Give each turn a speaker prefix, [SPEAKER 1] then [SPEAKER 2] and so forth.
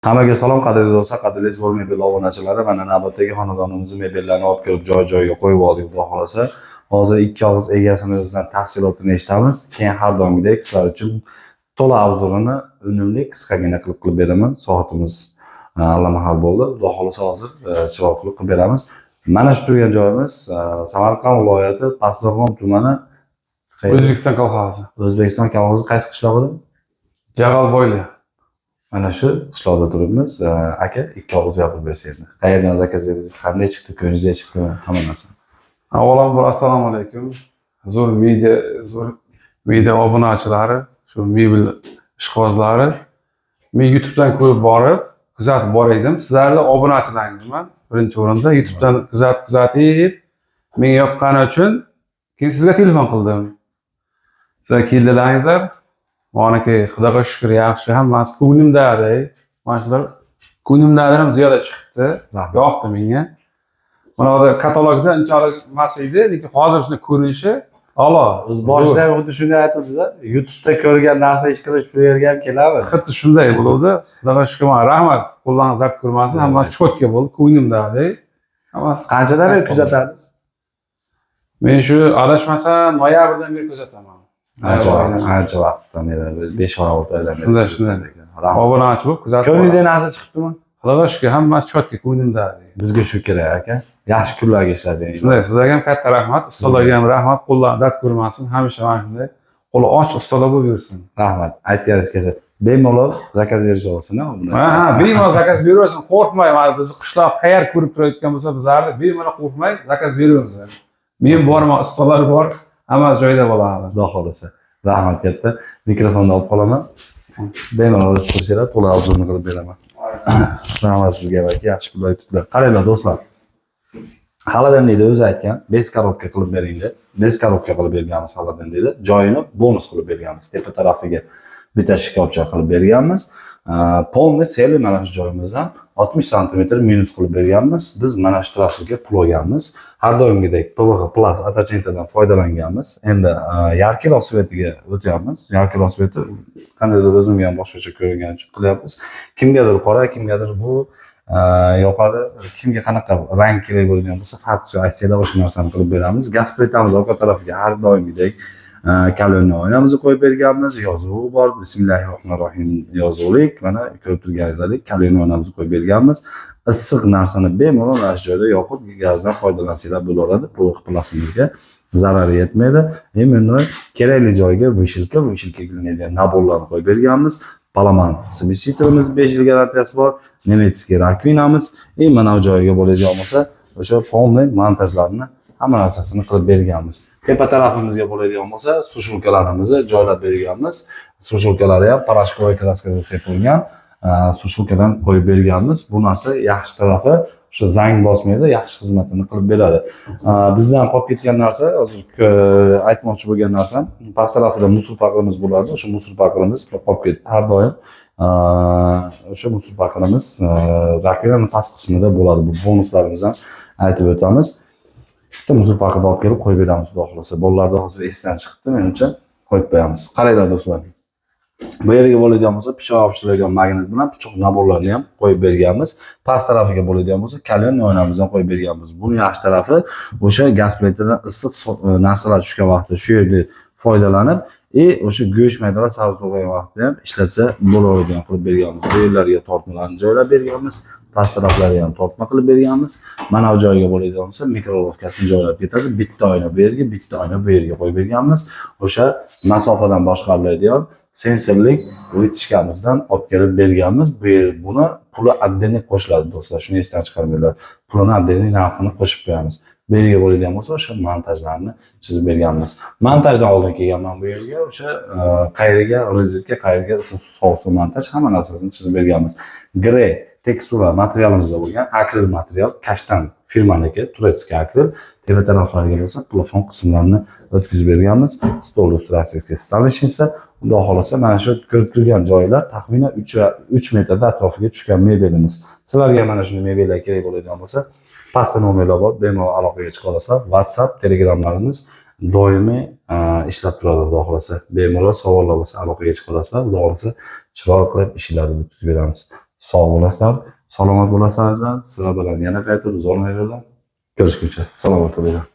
[SPEAKER 1] Hammaga salom, qadrli do'stlar, qadrli Zo'r mebel obunachilari. Mana navbatdagi xonadonimizni mebellarni olib kelib joy-joyiga qo'yib oldik, xudo xolasa. Hozir ikki og'iz egasini o'zidan tafsilotini eshitamiz. Keyin har doimgidek sizlar uchun to'la обзор ini unumli, qisqagina qilib beraman. Soatimiz allamahal bo'ldi. Xudo xolasa hozir chiroyli qilib beramiz. Mana shu turgan joyimiz Samarqand viloyati, Pastdarg'om tumani.
[SPEAKER 2] O'zbekiston kolxozi.
[SPEAKER 1] O'zbekiston kolxozi qaysi qishlog'ida?
[SPEAKER 2] Jag'alboyli.
[SPEAKER 1] Mana shu qishloqda turibmiz. Aka, ikki og'iz gapirib bersangiz. Qayerdan заказ edingiz, qanday chiqdi, ko'nglingizga chiqdimi, hamma narsa.
[SPEAKER 2] Avvalambor, assalomu alaykum. Zo'r media obunachilari, shu mebel ishqibozlari. Men YouTube'dan ko'rib borib, kuzatib bor edim. Sizlarni obunachilaringizman. Birinchi o'rinda YouTube'dan kuzatib, menga yoqqani uchun keyin sizga telefon qildim. Sizlar keldilaringizlar. Manaki, Xudoga shukur, yaxshi, hammasi ko'nglimdagidek. Mana shular ko'nglimdagidan ham ziyoda chiqibdi.
[SPEAKER 1] Rahmat.
[SPEAKER 2] Yoqdi menga. Mana bu katalogda unchalik emas edi, lekin hozir shuni ko'rinishi a'lo.
[SPEAKER 1] O'zi boshida ham xuddi shunday aytibsiz. YouTube'da ko'rgan narsa ish qilish shu yerga ham keladimi?
[SPEAKER 2] Xuddi shunday bo'luvdi. Xudoga shukur, mana rahmat. Qo'llaringiz dard ko'rmasin. Hammasi чётко bo'ldi, ko'nglimdagidek. Hammasi.
[SPEAKER 1] Qanchadan beri kuzatasiz?
[SPEAKER 2] Men shu, adashmasam, noyabrdan beri kuzataman.
[SPEAKER 1] Ancha
[SPEAKER 2] Noyabr
[SPEAKER 1] vaqt,
[SPEAKER 2] oyidan.
[SPEAKER 1] ancha vaqtdan beri, 5 oy, 6 oydan beri.
[SPEAKER 2] Shunday.
[SPEAKER 1] Rahmat.
[SPEAKER 2] Obunachi bo'lib kuzatib.
[SPEAKER 1] Ko'nglingizda narsa chiqdimi?
[SPEAKER 2] Xudoga shukur, hammasi чётко, ko'nglimdagidek.
[SPEAKER 1] Bizga shu kerak, aka. Yaxshi kunlarga ishlading.
[SPEAKER 2] Shunday, sizlarga ham katta rahmat, ustalarga ham rahmat, qo'llari dard ko'rmasin, hamisha mana shunday qo'li ochiq ustalar bo'lib yursin.
[SPEAKER 1] Rahmat. Aytganingiz kelsa, bemalol заказ berish olsin, ha,
[SPEAKER 2] Ha, bemalol заказ beraversin, qo'rqmay, mana bizni qishloq qayer ko'rib turayotgan bo'lsa, bizlarni bemalol qo'rqmay заказ beraversin. Men borman, ustalar bor, hammasi joyida bo'ladi.
[SPEAKER 1] Xudo xolasa. Rahmat katta. Mikrofonni olib qolaman. Bemalol tursanglar, to'la обзор ni qilib beraman. Rahmat sizga, aka, yaxshi kunlar kutlar. Qaranglar, do'stlar. Холодильник da o'zi aytgan, без коробка qilib bering deb. Без коробка qilib berganmiz холодильник da. Joyini bonus qilib berganmiz. Tepa tarafiga bitta shkafcha qilib berganmiz. Полный целый mana shu joyimizdan 60 santimetr minus qilib berganmiz. Biz mana shu tarafiga pul olganmiz. Har doimgidek PVH Plus Atacentadan foydalanganmiz. Endi яркий roq цвет iga o'tyapmiz. Яркий roq цвет i qandaydir o'zimga ham boshqacha ko'ringani uchun qilyapmiz. Kimgadir qora, kimgadir bu yoqadi. Kimga qanaqa rang kerak bo'lgan bo'lsa, farqi yo'q, aytsanglar, o'sha narsani qilib beramiz. Gaz plitamiz orqa tarafiga har doimgidek каленый oynamizni qo'yib berganmiz. Yozuvi bor, Bismillahi rohmanir rohim yozuvlik. Mana ko'rib turganingizdek, каленый oynamizni qo'yib berganmiz. Issiq narsani bemalol mana shu joyda yoqib, gazdan foydalansanglar bo'laveradi. Bu plasimizga zarari yetmaydi. Именно kerakli joyga вешалка qilinadigan набор larni qo'yib berganmiz. Palaman смеситель imiz 5 yil garantiyasi bor. Немецкий раковина miz и mana bu joyiga bo'ladigan bo'lsa, o'sha полный montajlarni hamma narsasini qilib berganmiz. Tepa tarafimizga bo'ladigan bo'lsa, сушилка larimizni joylab berganmiz. Сушилка lari ham порошковый краска da sepilgan. Сушилка dan qo'yib berganmiz. Bu narsa yaxshi tarafi, o'sha zang bosmaydi, yaxshi xizmatini qilib beradi. Bizdan qolib ketgan narsa, hozir aytmoqchi bo'lgan narsam, past tarafida мусор paqirimiz bo'lardi. O'sha мусор paqirimiz qolib ketdi. Har doim o'sha мусор paqirimiz раковина ning past qismida bo'ladi. Bu bonuslarimizdan aytib o'tamiz. Bitta мусор paqirni olib kelib qo'yib beramiz, xudo xohlasa. Bolalarda hozir esdan chiqibdi, menimcha, qo'yib qo'yamiz. Qaranglar, do'stlar. Bu yerga bo'ladigan bo'lsa, pichoq yopishtirilgan magnit bilan pichoq набор larini ham qo'yib berganmiz. Past tarafiga bo'ladigan bo'lsa, каленый oynamizni ham qo'yib berganmiz. Buni yaxshi tarafi, o'sha gaz plitadan issiq narsalar tushgan vaqtda shu yerda foydalanib и o'sha go'sht maydalar, sabzi to'g'ragan vaqtda ham ishlatsa bo'laveradigan qilib berganmiz. Bu yerlarga tortmalarni joylab berganmiz. Past taraflariga ham tortma qilib berganmiz. Mana bu joyga bo'ladigan bo'lsa, микроволновка sini joylab ketadi. Bitta oyna bu yerga, bitta oyna bu yerga qo'yib berganmiz. O'sha masofadan boshqariladigan sensorlik вытяжка mizdan olib kelib berganmiz. Bu yer buni puli отдельно qo'shiladi, do'stlar. Shuni esdan chiqarmanglar. Pulini отдельно narxini qo'shib qo'yamiz. Bu yerga bo'ladigan bo'lsa, o'sha montajlarni chizib berganmiz. Montajdan oldin kelganman bu yerga, o'sha qayerga rozetka, qayerga sovuq suv montaj, hamma narsasini chizib berganmiz. Grey tekstura materialimizda bo'lgan akril material, Kashtan firmaniki, турецкий akril. Tepa taraflariga bo'lsa plafon qismlarini o'tkazib berganmiz. Stol российский столешница. Xudo xohlasa, mana shu ko'rib turgan joylar taxminan 3 metrda atrofiga tushgan mebelimiz. Sizlarga mana shunday mebellar kerak bo'ladigan bo'lsa, pastda nomerlar bor, bemalol aloqaga chiqa olasizlar. WhatsApp, Telegramlarimiz doimiy ishlab turadi, xudo xohlasa. Bemalol savollar bo'lsa, aloqaga chiqa olasizlar. Xudo xohlasa, chiroyli qilib ishlarni bitkazib beramiz. Sog' bo'lasizlar, salomat bo'lasizlar. Sizlar bilan yana qaytib zo'r mebeldan ko'rishguncha salomat bo'linglar.